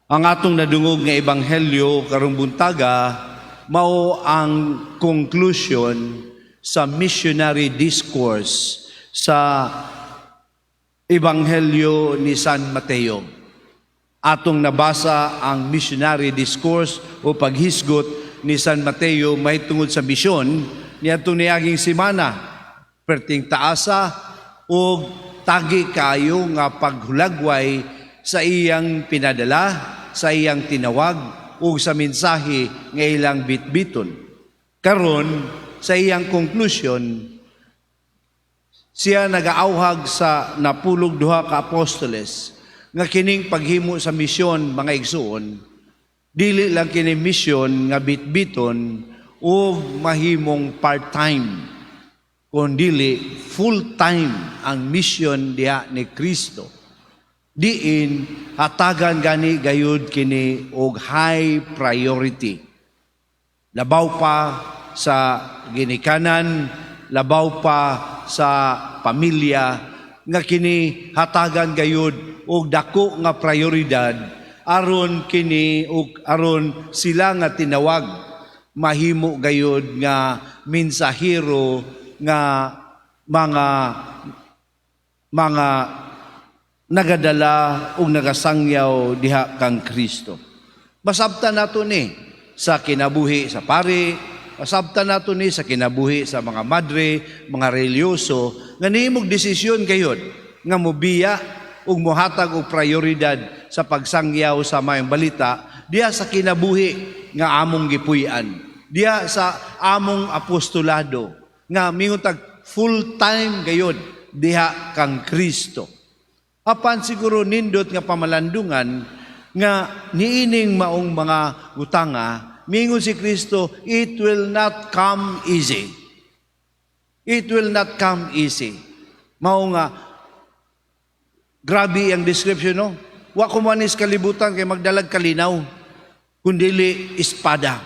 Ang atong nadungog nga ebanghelyo karong buntaga mao ang conclusion sa missionary discourse sa Ebanghelyo ni San Mateo. Atong nabasa ang missionary discourse o paghisgot ni San Mateo mahitungod sa misyon niadtong niaging semana. Perting taasa og tagi kayo nga paghulagway sa iyang pinadala, sa iyang tinawag ug sa mensahe nga ilang bitbiton. Karon, sa iyang conclusion, siya nagaawhag sa 12 ka apostoles nga kining paghimo sa misyon, mga igsuon, dili lang kini misyon nga bitbiton o mahimong part-time, kundili full-time ang misyon diha ni Kristo, diin hatagan gani gayud kini og high priority, labaw pa sa ginikanan, labaw pa sa pamilya, nga kini hatagan gayud og dako nga prioridad aron kini ug aron sila nga tinawag mahimo gayud nga mensahero nga mga nagadala ug nagasangyaw diha kang Kristo. Masabtan nato ni sa kinabuhi sa pari, masabtan nato ni sa kinabuhi sa mga madre, mga relihiyoso nga nihimog desisyon gayud nga mobiya ug mohatag og prioridad sa pagsangyaw sa maayong balita diha sa kinabuhi nga among gipuy-an, diha sa among apostolado nga mingon tag full time gayud diha kang Kristo. Apan siguro nindot nga pamalandungan nga niining maong mga utanga, mingon si Kristo, it will not come easy. It will not come easy. Mao nga grabe ang description, no? Wa ko manis kalibutan kay magdalag kalinaw, kundili espada.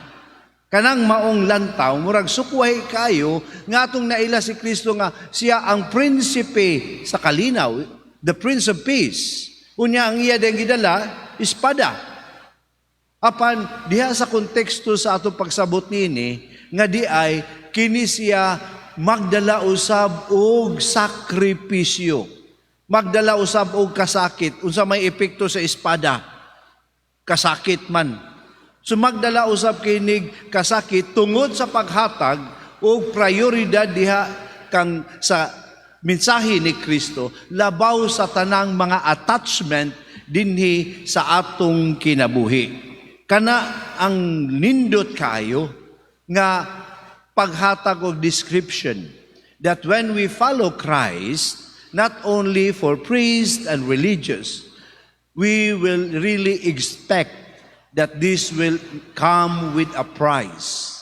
Kanang maong lantaw, murag sukway kayo nga atong naila si Kristo nga siya ang prinsipe sa kalinaw, the Prince of Peace. Unya ang iya din gidala, espada. Apan diha sa konteksto sa atong pagsabot niini nga di ay kini siya magdala usab og sakripisyo. Magdala usab og kasakit. Unsa may epekto sa espada? Kasakit man. So magdala usab kinig kasakit tungod sa paghatag og prioridad diha kang sa mensahe ni Kristo labaw sa tanang mga attachment dinhi sa atong kinabuhi. Kana ang nindot kaayo nga paghatag og description that when we follow Christ, not only for priests and religious, we will really expect that this will come with a price.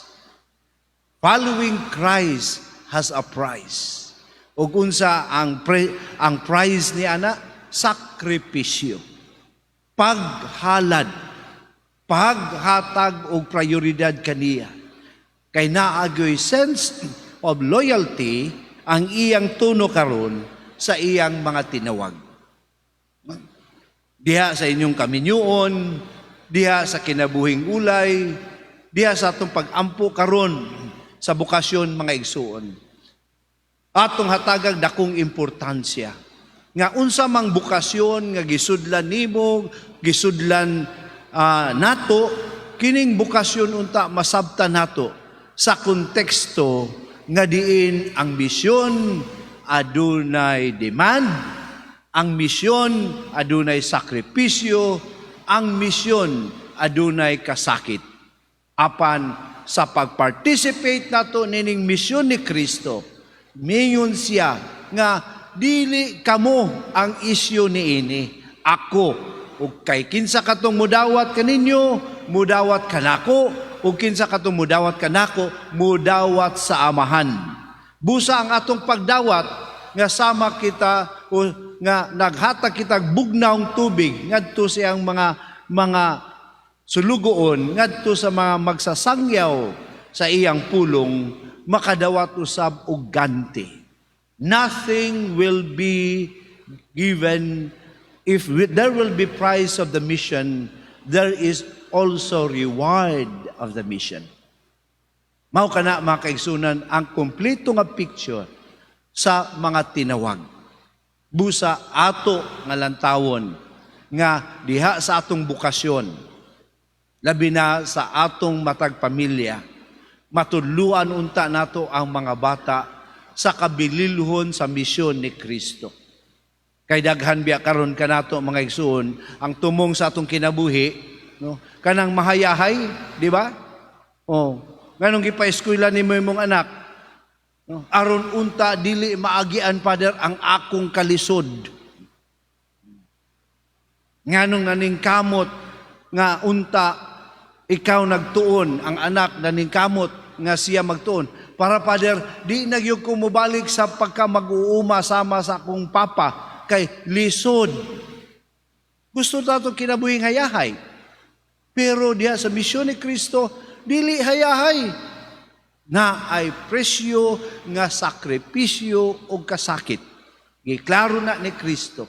Following Christ has a price. Ug unsa ang price ni ana? Sakripisyo. Paghalad. Paghatag og prioridad kaniya. Kay naa gyoy sense of loyalty ang iyang tuno karon sa iyang mga tinawag. Diha sa inyong kaminyuon, diha sa kinabuhing ulay, diha sa atong pag-ampo karon sa bokasyon, mga igsuon. Atong hatagag dakong importansya nga unsa mang bokasyon nga gisudlan nimo, gisudlan nato, kining bokasyon unta masabtan nato sa konteksto nga diin ang misyon adunay demand, ang misyon adunay sakripisyo, ang misyon adunay kasakit. Apan sa pag-participate nato nining misyon ni Kristo, mingon siya nga dili kamo ang isyu niini, ako. Ug kay kinsa katong mudawat kaninyo, mudawat kanako, ug kinsa katong mudawat kanako, mudawat sa Amahan. Busa ang atong pagdawat nga sama kita o nga naghatag kita bugnawng tubig ngadto siyang mga sulugoon, ngadto sa mga magsasangyaw sa iyang pulong, makadawat usab og ganti. Nothing will be given if there will be price of the mission. there is also reward of the mission. Mao kana, mga kaigsunan, ang kompleto nga picture sa mga tinawag. Busa ato nga lantawon nga diha sa atong bukasyon, labi na sa atong matag pamilya, matudluan unta nato ang mga bata sa kabililhon sa misyon ni Kristo. Kay daghan biya karon kanato, mga igsuon, ang tumong sa atong kinabuhi, no? Kanang mahayahay, di ba? Oh, nganong gipa-eskwela nimo imong anak? No? Aron unta dili maagian, Father, ang akong kalisod. Nganong naningkamot nga unta ikaw nagtuon, ang anak naningkamot nga siya magtuon para, Father, di na gyud ko mobalik sa pagka mag-uuma sama sa akong papa kay lisod. Gusto nato kinabuhing hayahay. Pero diha sa misyon ni Kristo, dili hayahay, na ay presyo nga sakripisyo o kasakit. Giklaro na ni Kristo.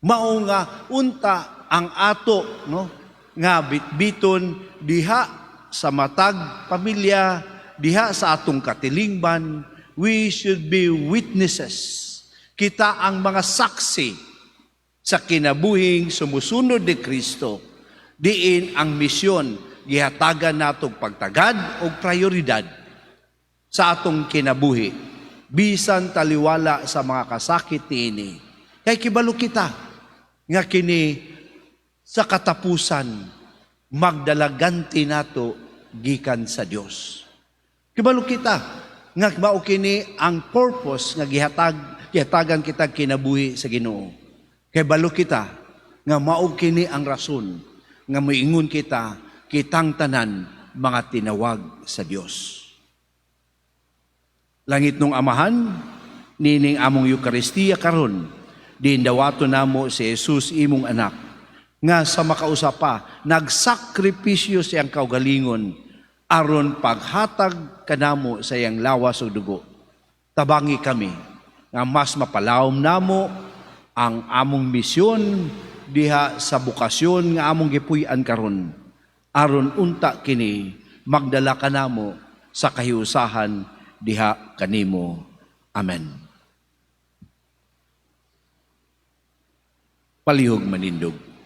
Mao nga unta ang ato, no, nga bitbiton diha sa matag pamilya, diha sa atong katilingban, we should be witnesses. Kita ang mga saksi sa kinabuhing sumusunod ni Kristo. Diin ang misyon gihatagan natong pagtagad o prioridad sa atong kinabuhi bisan taliwala sa mga kasakit niini. Kay kibalo kita nga kini sa katapusan magdalaganti nato gikan sa Dios. Kibalo kita nga mao kini ang purpose nga gihatagan kita kinabuhi sa Ginoo. Kay balo kita nga mao kini ang rason nga moingon kita, kitang tanan mga tinawag sa Dios. Langitnong Amahan, nining among Eukaristiya karon, diin dawato namo si Jesus, imong anak, nga sa makausa pa, nagsakripisyo siyang kaugalingon, aron paghatag kanamo sa iyang lawas ug dugo. Tabangi kami nga mas mapalawom namo ang among misyon diha sa bukasyon nga among gipuy-an karon, aron unta kini magdala kanamo sa kahiusahan diha kanimo. Amen. Palihog manindog.